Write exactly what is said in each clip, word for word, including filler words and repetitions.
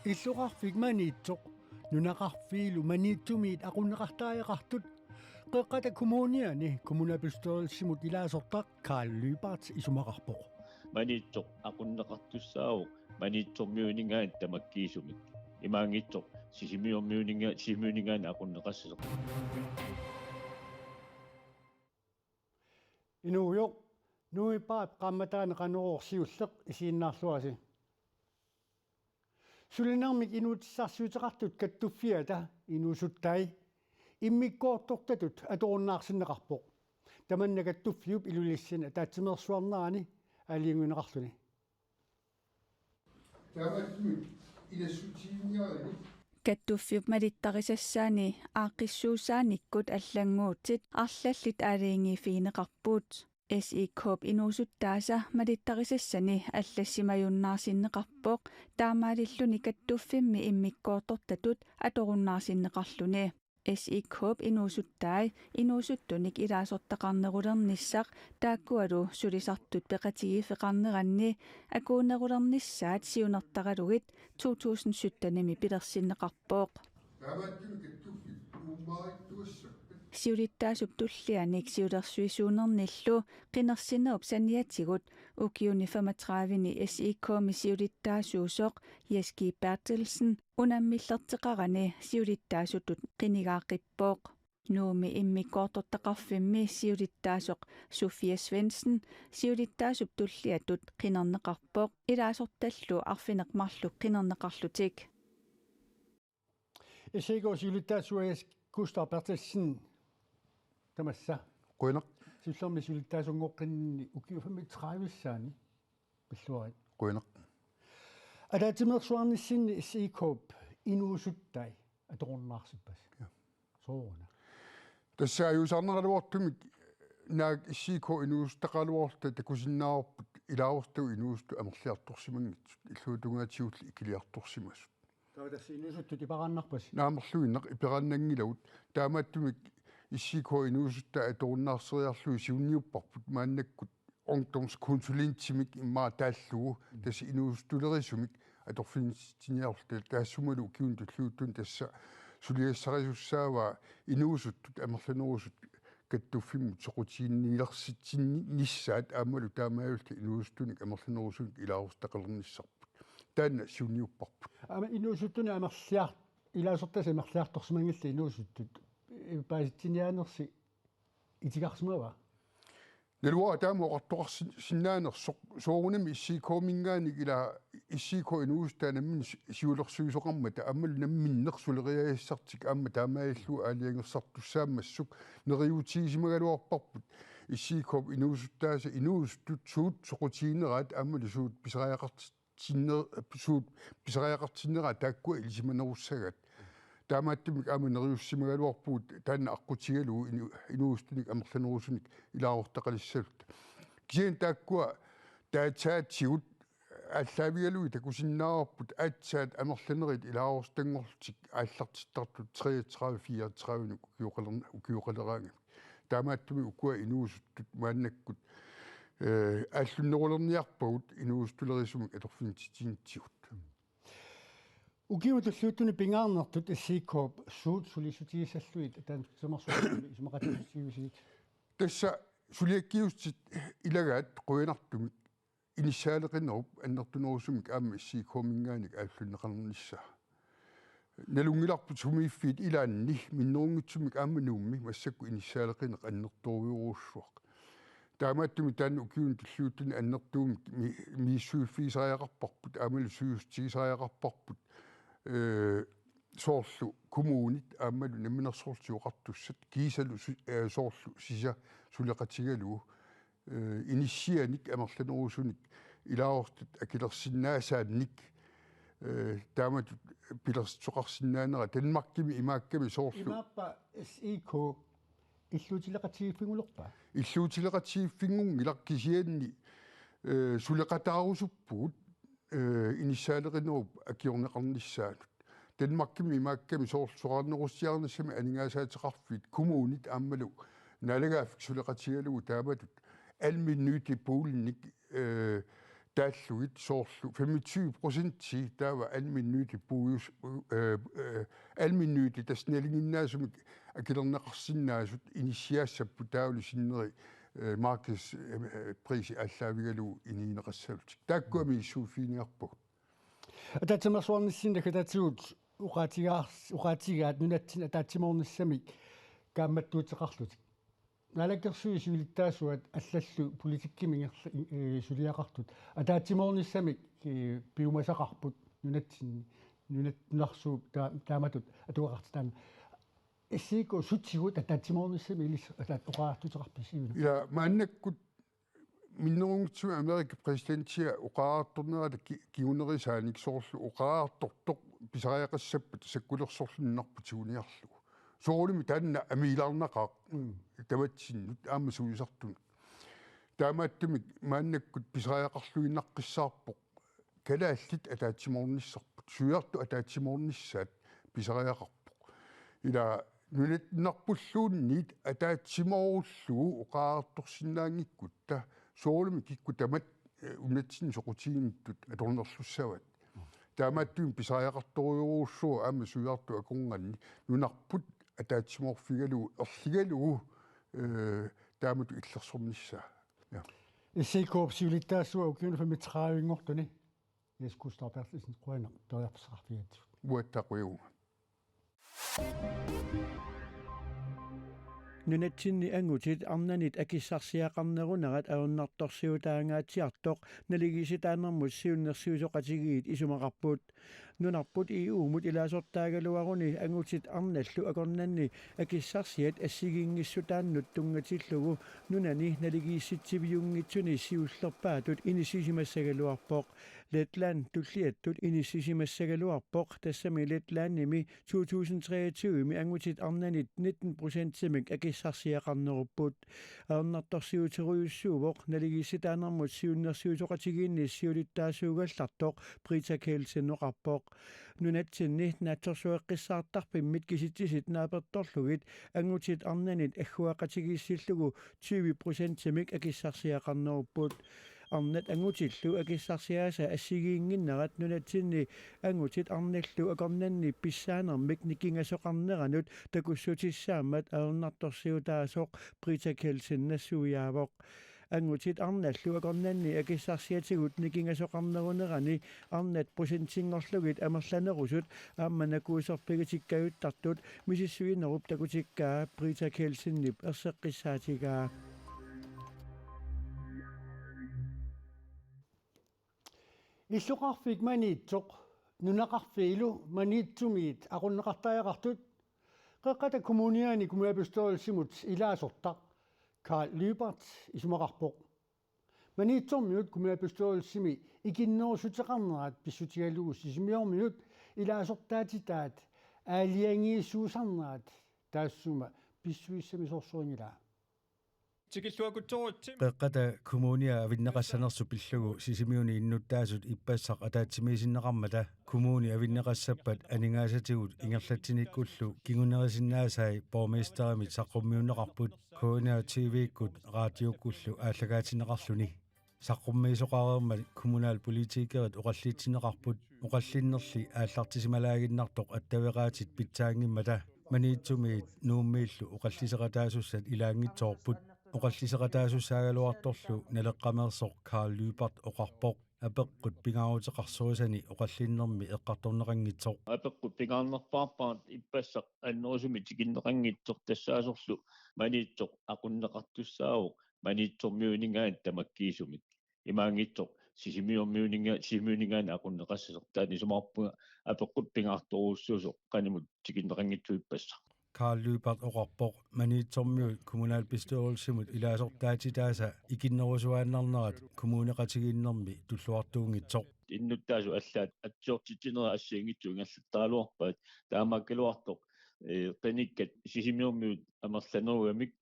Illoqarfik Maniitsoq nunaqarfiilu Maniitsumiit aqunneqartariaqartut Qeqqata Kommuniani kommunalbestyrelsimut ilaasortaq Karl Lyberth isumaqarpoq. Maniitsoq aqunneqartussaavoq Maniitsormiuninngaanniit tamakkiisumik. Imaanngitsoq Sisimiormiuninnga-, Sisimiuninngaanniit aqunneqassasoq. Inuugujoq, Nuummi Paap qaammataani Qanorooq siulleq isiginnaarluarisi. Sulinermik inuutissarsiuteqartut kattuffiata inuusuttai immikkoortortatut atorunnaarsinneqarpoq. Tamanna kattuffiup Ilulissani ataatsimeersuarnerani aalajangiunneqarluni. Taamaattumik ilassutiinniarani. Kattuffiup malittarisassaani aaqqissuussaanikkut allannguutit arlallit aalajangiiffigineqarput. S I K-p inuusuttaasa malittarisassani allassimajunnaarsinneqarpoq, taamaalilluni kattuffimmi immikkoortortatut atorunnaarsinneqarluni. S I K-p inuusuttai inuusuttunik ilaasortaqarnerulernissaq taakkualu sulisartut peqatigiiffeqarneranni akuunerulernissaat siunertaralugit to tusind syttenimi pilersinneqarpoq. Siulittaasup tullianik siulersuisuunernillu qinersinerup saniatigut ukiuni femogtredive-ni S I K-mi siulittaasuusoq Jes G. Berthelsen unammillerteqarani siulittaasutut qinigaaqqippoq. Nuummi immikkoortortaqarfimmi siulittaasoq Sofia Svendsen siulittaasup tulliatut qinerneqarpoq, ilaasortallu arfineq-marluk qinerneqarlutik. S I K siulittaasuat Jes Gustav Berthelsen, tamassa. Qujanaq. Siullermik siulittaasunngoqqinninni ukiut femogtredive-ssaani pilluarit. Qujanaq. Ataatsimeersuarnissinni S I K-p inuusuttai atorunnaarsippasi. Ja. Sooruna? Tassa ajuusaarneraluartumik naak S I K inuusuttaqaraluarluta takusinnaavarput ilaasortagut inuusuttut amerliartorsimanngitsut, illuatungaatigut ikiliartorsimasut. Taava tassa inuusuttut iperaannarpasi? Naamerluinnaq iperaannanngilagut. Taamaattumik S I K inuusuttai atorunnaarseriarlugit siunniupparput maannakkut ungdomskonsulentimik immaqa taallugu, tassa inuusuttulerisumik atorfinitsitsiniarluta, taassumalu ukiuni tulliuttuni tassa suliassarisussaavaa inuusuttut amerlanerusut kattuffimmut soqutiginnilersitsinnissaat aammalu taamaalilluta inuusuttunik amerlanerusunik ilaasortaqalernissarput. Taanna siunniupparput. Aamma inuusuttunik amerliar-, ilaasortaasa amerliartorsimanngillat inuusuttut, eh, paasitsiniaanersi itigarsimava? Naluara taama oqartoqarsin-, sinnaanersoq, soorunami S I K-minngaanniit ilaa, S I K inuusuttai namminneq si-, siulersuisoqarmata aammalu namminneq suleriaassartik aamma taamaalillugu aalajangersartussaammassuk neriuutigisimagaluarparput S I K-p inuusuttaasa inuusuttut suut soqutigineraat aammalu suut pisariaqartit- sinner-, suut pisariaqartinneraat taakkua ilisimanerussagaat. Taamaattumik aamma neriuussimagaluarpugut taanna aqqutigalugu inu-, inuusuttunik amerlanerusunik ilaasortaqalissalluta. Kisianni taakkua dataatigut aallaavigalugit takusinnaavarput aatsaat amerlanerit ilaasortanngorlutik aallartittartut treogtredive fireogtredive ukioqalerna-, ukioqaleraangamik. Taamaattumik ukua inuusuttut maannakkut, eh, aallunnerulerniarpagut inuusuttulerisumik atorfinitsitsinitsigut. Ukiuni tulliuttuni pingaarnertut S I K-p suut sulissutigissallugit ataatsimeersuarnermi isumaqatigiissutigisigit? Tassa suliakkiuutit ilagaat qujanartumik inissaaleqinerup annertunerusumik aamma S I K-minngaanniit aallunneqarnissaa. Nalunngilarput sumiiffiit ilaanni minnerunngitsumik aamma Nuummi massakkut inissaaleqineq annertoorujorujussuaq. Taamaattumik taanna ukiuni tulliuttuni annertuumik mi-, misissuiffigisariaqarparput, aammalu suussutigisariaqarparput, eh, soorlu kommunit aammalu Namminersorlutik Oqartussat kiisalu su-, eh, soorlu sisa suleqatigalugu, eh, inissianik amerlanerusunik ilaasortat akilersinnaasaannik, eh, taamatut pilersitsisoqarsinnaanera Danmarkimi imaakkami soorlu. Imaappa S I K illuutileqatigiiffinngulerpa? Illuutileqatigiiffinngilaq kisianni, eh, suleqataarusuppugut, eh, inissaaleqinerup akiorneqarnissaanut. Danmarkimi imaakkami soorlu soraarnerussiarnissami aningaasaateqarfiit kommunit aammalu naalagaaffik suleqatigalugu taamatut almennyttig bolignik, eh, taallugit soorlu femogtyve procenti taava almennyttig puius, eh, eh, almennyttig tassa nalinginnaasumik akilerneqarsinnaasut inissiaassapput taavalu sinneri, eh, markedsprisi aallaavigalugu inigineqassalutik. Taakkua misissuiffigineqarpagut. Ataatsimeersuarnissinni naggataatigut oqaatigaar-, oqaatigaat nunatsinni ataatsimoornissamik kaammattuuteqarlutik. Naalakkersuisut siulittaasuat allallu politikkimi ingerla-, eh, suliaqartut ataatsimoornissamik, eh, piumasaqarput nunatsinni, nunat-, nunarsuup taa-, taamatut atugaqartitaani. S I K sutigut ataatsimoornissamik ilissi ataat oqaatigineqarpisiuk? Ja, maannakkut minnerunngitsumik Amerikap præsidentia oqaatigineqarnerata ki-, kingunerisaanik soorlu oqaatigineqartoq pisariaqassappat sakkulersorluinnarpoq tiguniarlugu. Soorunami taanna amiilaarnaqaaq. Mm. Tamatsinnut aamma sulisartunut. Taamaattumik maannakkut pisariaqarluinnaqqissaarpoq kalaallit ataatsimoornissarput, suliartut ataatsimoornissaat pisariaqarpoq. Ila nunat-, nunarpulluunniit ataatsimoorullugu oqaatigineqartorsinnaanngikkutta soorunami kikkut tamat, eh, nunatsinni soqutiginittut atornerlussavaat. Taamaattumik pisariaqartorujussuuvoq aamma suliartut akornanni nunarput ataatsimoorfigalugu, erligalugu, eh, taamatut illersornissaa. Ja. S I K-p siulittaasua ukiuni femogtredive-nngortuni. Jens Gustav Berthelsen, qujanaq periarfissaqarfigigatsigut. Uattaaq qujavugut. Nunatsinni angutit arnanit akissarsiaqarnerunerat ajornartorsiutaangaatsiartoq naligiissitaanermut siunnersuisoqatigiit isumaqarput. Nunarput E U-mut ilaasortaagaluaruni angutit arnallu akornanni akissarsiat assigiinngissutaannut tunngatillugu nunani naligiissitsiviunngitsuni siullerpaatut inissisimassagaluarpoq. Letland tulliattut inissisimassagaluarpoq, tassami Letlandimi to tusind treogtyve-mi angutit arnanit nitten procentimik akissarsiaqarnerupput. Ajornartorsiuterujussuuvoq naligiissitaanermut siunnersuisoqatigiinni siulittaasuugallartoq Britta Kielsen oqarpoq. Nunatsinni naatsorsueqqissaartarfimmit kisitsisit naapertorlugit angutit arnanit agguaqatigiissillugu tyve procentimik akissarsiaqarnerupput. Arnat angutillu akissarsiaasa assigiinnginnerat nunatsinni angutit arnallu akornanni pissaanermik nikingasoqarneranut takussutissaammat ajornartorsiutaasoq Britta Kielsen nassuiaavoq. Angutit arnallu akornanni akissarsiatigut nikingasoqarnerunerani arnat procentinngorlugit amerlanerusut aamma nakuuserfigitikkajuttartut misissuinerup takutikkaa Britta Kielsenip erseqqissaatigaa. Illoqarfik Maniitsoq nunaqarfiilu Maniitsumiit aqunneqartariaqartut Qeqqata Kommuniani kommunalbestyrelsimut ilaasortaq Karl Lyberth isumaqarpoq. Maniitsormiut kommunalbestyrelsimi ikinnerussuteqarnerat pissutigalugu Sisimiormiut ilaasortaatitaat aalajangiisuusarnerat taassuma pissusissamisoorsuunngilaa. Tikilluakkutsoorutsi. Qeqqata Kommunia avinneqassanersoq pillugu Sisimiuni innuttaasut ippassaq ataatsimiisinneqarmata kommuni avinneqassappat aningaasatigut ingerlatsinikkullu kingunerisinnaasai borgmesterimit saqqummiunneqarput. K N R T V-kkut raatiukkullu aallakaatinneqarluni. Saqqummiisoqareermat kommunalpolitikerit oqallitsineqarput oqallinnerli aallartisimalaaginnartoq attaveqaatit pitsaanngimmata Maniitsumiit Nuummiillu oqalliseqataasussat ilaanngitsoorput. Oqalliseqataasussaagaluartorlu Naleqqameersoq Karl Lyberth oqarpoq apeqqut pingaaruteqarsorisani oqallinnermi eqqartorneqanngitsoq. Apeqqut pingaarnerpaarpaat ippassaq annerusumik tikinneqanngitsoq tassaasorlu Maniitsoq aqunneqartussaavoq Maniitsormiuuninngaanniit tamakkiisumik. Imaanngitsoq Sisimiormiuuninnga-, Sisimiuninngaanniit aqunneqassasoq, taanna isumaqarpunga apeqqut pingaartorujussuusoq qanimut tikinneqanngitsoq ippassaq. Karl Lyberth oqarpoq Maniitsormiut kommunalbestyrelsimut ilaasortaatitaasa ikinnerusuaannarnerat kommuneqatigiinnermi tulluartuunngitsoq. Innuttaasut allaat atsiortitsinerit assigiinngitsut ingerlattaraluarpaat, taamaakkaluartoq, eh, qinikkat Sisimiormiut amerlanerugamik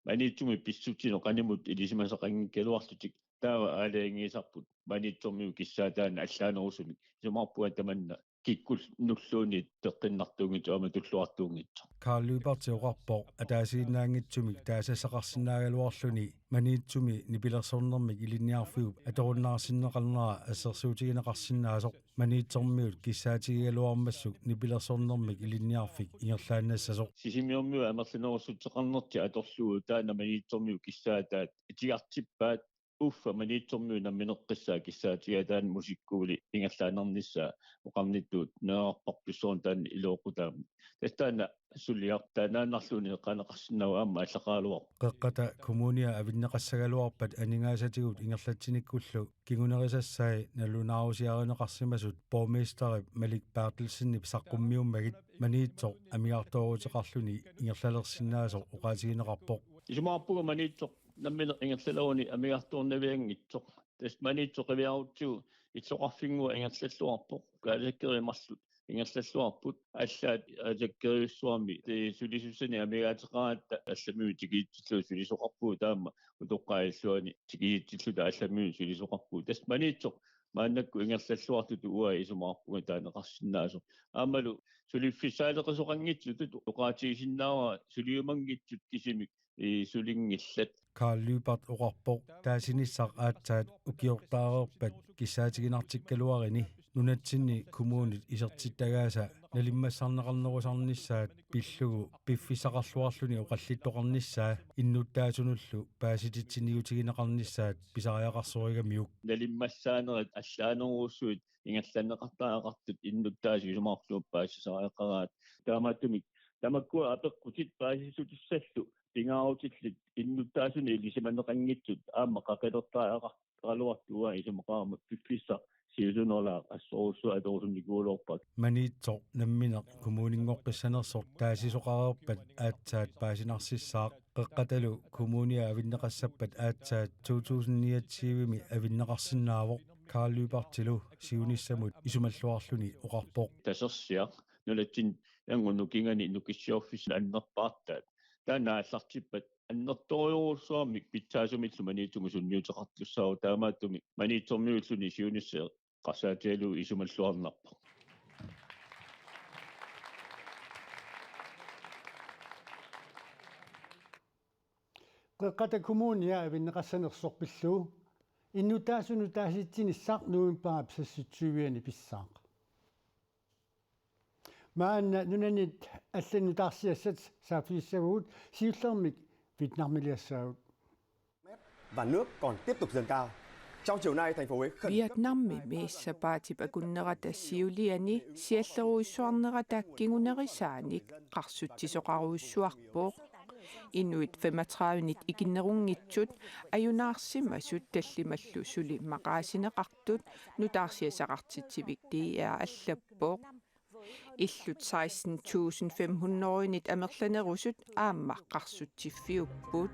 Maniitsumi pissutsinut qanimut ilisimasaqanngikkaluarlutik, taava aalajangiisarput Maniitsormiut kissaataanni allaanerusumik. Isumaqarpunga tamanna kikkunnulluunniit peqqinnartuunngitsoq aamma tulluartuunngitsoq. Karl Lyberth oqarpoq ataasiinnaanngitsumik taasassaqarsinnaagaluarluni Maniitsumi nipilersornermik ilinniarfiup atorunnaarsinneqarnera assersuutigineqarsinnaasoq, Maniitsormiut kissaatigigaluarmassuk nipilersornermik ilinniarfik ingerlaannassasoq. Sisimiormiut amerlanerussuteqarnertik atorlugu taanna Maniitsormiut kissaataat itigartippaat, uffa Maniitsormiut nammineqqissaat kissaatigaat taanna musikkuuli ingerlaannarnissaa oqarnittut neriupparput soorlu taanna iluaqutaammat. Tassa taanna suliaq taannaannarluunniit eqqaaneqarsinnaavoq aamma allaqaraluarpoq. Qeqqata Kommunia avinneqassagaluarpat aningaasatigut ingerlatsinikkullu kingunerisassai nalunaarusiarineqarsimasut borgmesterip Malik Berthelsenip saqqummiummagit Maniitsoq amigartooruteqarluni ingerlalersinnaasoq oqaatigineqarpoq. Isumaqarpunga Maniitsoq nammineq ingerlaleruni amigartoornavianngitsoq. Tassa Maniitsoq qiviarutsigu illoqarfinnguaq ingerlalluarpoq. Kaalekkeriit marluk ingerlalluarput. Allaat aalakkerivissuarmi tee sulisussanik amigaateqaratta allamiut tikitsillugit sulisoqarpugut, taama utoqqaat illuanni tikitsillugit allamiut sulisoqarpugut. Tassa Maniitsoq maannakkut ingerlalluartutut uanga isumaqarpunga taaneqarsinnaasoq. Aammalu suliffissaaleqisoqanngitsutut oqaatigisinnaavara suliumanngitsut kisimik ii sulinngillat. Karl Lyberth oqarpoq taasinissaq aatsaat ukiortaareerpat kissaatiginartikkaluarini nunatsinni kommunit isertittagaasa nalimmassarneqarnerusarnissaat pillugu piffissaqarluarluni oqallittoqarnissaa innuttaasunullu paasititsiniutigineqarnissaat pisariaqarsorigamiuk. Nalimmassaanerit allaanerussuit ingerlanneqartariaqartut innuttaasut isumaqarlutik paasisariaqaraat. Taamaattumik tamakkua apeqqutit paasissutissallu pingaarutillit innuttaasunik ilisimaneqanngitsut aamma qaqilertariaqaraluartut uanga isumaqarama piffissaq siusinnerulaaq assorujussuaq atorusunnikuugaluarpara. Maniitsoq nammineq kommuninngoqqissanersoq taasisoqareerpat aatsaat paasinarsissaaq. Qeqqatalu Kommunia avinneqassappat aatsaat to tusind niogtyve-mi avinneqarsinnaavoq. Karl Lyberthilu siunissamut isumalluarluni oqarpoq. Tasersiaq nunatsinni angut nukingani nukissiorfissat annerpaartaat. Taanna aallartippat annertoorujussuarmik pitsaasumillu Maniitsumut sunniuteqartussaavoq, taamaattumik Maniitsormiuulluni siunissaq eqqarsaatigalugu isumalluarnarpoq. Qeqqata Kommunia avinneqassanersoq pillugu innuttaasunut taasitsinissaq novembarip seksogtyve-ani pissaaq. Maanna nunanit allanut nutaarsiassat saaffigissagutsigu siullermik Vietnamiliassaagut. Và nước còn tiếp tục dâng cao. Trong chiều nay, thành phố Huế khẩn cấp Vietnamimi sapaatip akunnerata siuliani siallerujussuarnerata kingunerisaanik qarsutsisoqarujussuarpoq. Inuit femogtredive-nit ikinnerunngitsut ajunaarsimasut tallimallu suli maqaasineqartut nutaarsiassaqartitsivik D R allappoq. Illut seksten tusind fem hundrede-nit amerlanerusut aamma qarsutsiffiupput.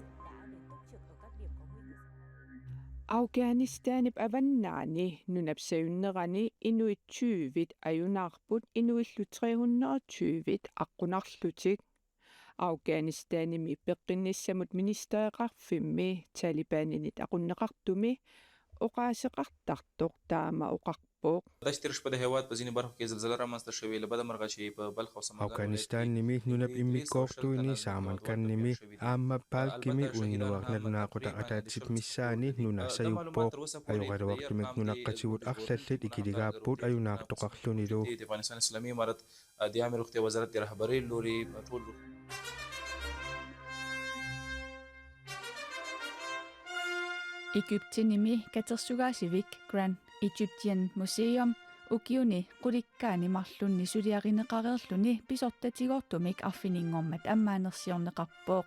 Afghanistanip avannaani nunap sajunnerani inuit tyvit ajunaarput inuillu tre hundrede tyvit aqqunarlutik. Afghanistanimi peqqinnissamut ministereqarfimmi Talibaninit aqunneqartumi oqaaseqartartoq taama oqarpoq. Афганистанними нунап иммиккоортуини Самаркандими аамма Палкими уннуарнат наақута атаатсиммисаани нуна саюппоқ. Аёраруартумик нунаққатигут арлаллит икилигааpput ajunaartoqarlunilu. Egyptenimi katersugaasivik Grand Egyptian Museum ukiuni qulikkaani marlunni suliarineqareerluni pisortatigoortumik arfininngormat ammaanersiorneqarpoq.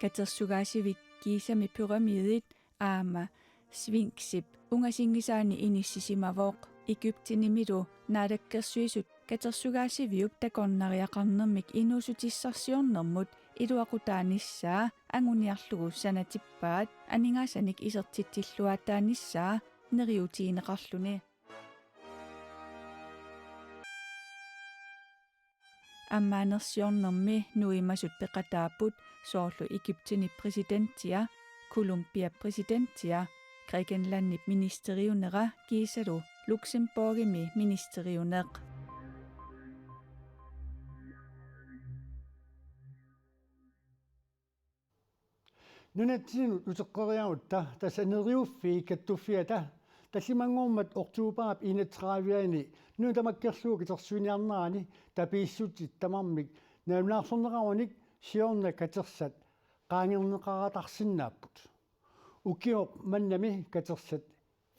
Katersugaasivik Gizami pyramidit aamma Sphinxip ungasinngisaani inissisimavoq. Egyptenimilu Naalakkersuisut katersugaasiviup takornariaqarnermik inuussutissarsiornermut iluaqutaanissaa anguniarlugu sanatippaat aningaasanik isertitsilluaataanissaa neriuutigineqarluni. Ammaanersiornermi nuimasut peqataapput soorlu Egyptenip præsidentia, Colombiap præsidentia, Grækenlandip ministeriunera kiisalu Luxembourgimi ministeriuneq. Nunatsinnut uteqqeriarutta tassa Neriuffiit Kattuffiata tallimanngormat oktobarip enogtredive-ani nuna tamakkerlugu katersuiniarnerani tapiissutsit tamarmik nalunaarsorneqarunik siorna katersat qaangerneqaratarsinnaapput. Ukioq mannami katersat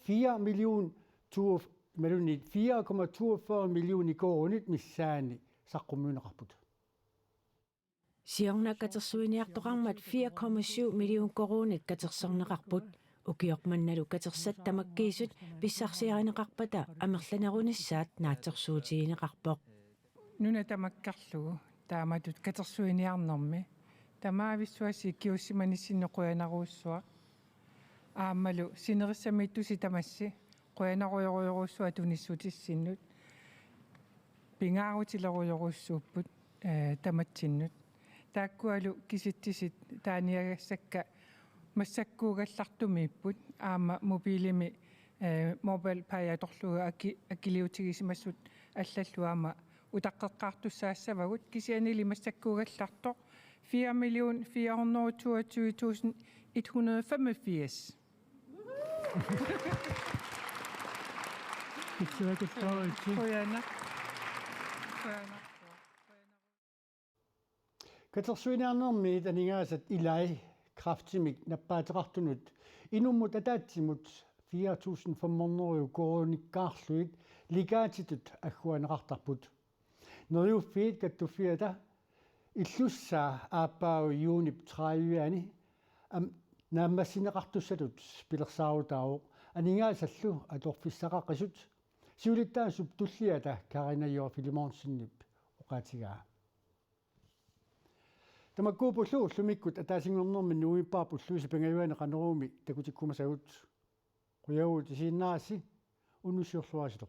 fire million to, imaluunniit fire komma toogfyrre millioner koruunit missaanni saqqummiunneqarput. Siorna katersuiniartoqarmat fire komma syv million koruunit katersorneqarput. Ukioq mannalu katersat tamakkiisut pissarsiarineqarpata amerlanerunissaat naatsorsuutigineqarpoq. Nuna tamakkerlugu taamatut katersuiniarnermi tamaavissuaq ikiuussimanissinnut qujanarujussuaq. Aammalu sinerissamiittusi tamassi qujanarujorujorujussuaq tunissutissinnut. Pingaarutilerujorujussuupput, eh, tamatsinnut. Taakkualu kisitsisit taaniagassakka massakkuugallartumiipput aamma mobiilimi, eh, MobilePay atorlugu aki-, akiliutigisimasut allallu aamma utaqqeqqaartussaassavagut, kisiannili massakkuugallartoq fire millioner fire hundrede toogtyve tusind et hundrede femogfirs. Qujanaq. Qujanaq. Katersuiniarnermiit aningaasat ilai kræftimik nappaateqartunut inummut ataatsimut fire tusind fem hundrede koruunikkaarlugit legaatitut agguaanneqartarput. Neriuffiit Kattuffiata illussaa aappaagu juunip tredive-ani am-, naammassineqartussatut pilersaarutaavoq aningaasallu atorfissaqaqisut, siulittaasup tulliata Karina Joa Filemonsenip oqaatigaa. Tamakkuupput ullumikkut ataasinngornermi novembarip ulluisa pingajuani Qanoruumi takutikkumasagut. Qujavugut isiginnaarassi, unnussiorluarisilu.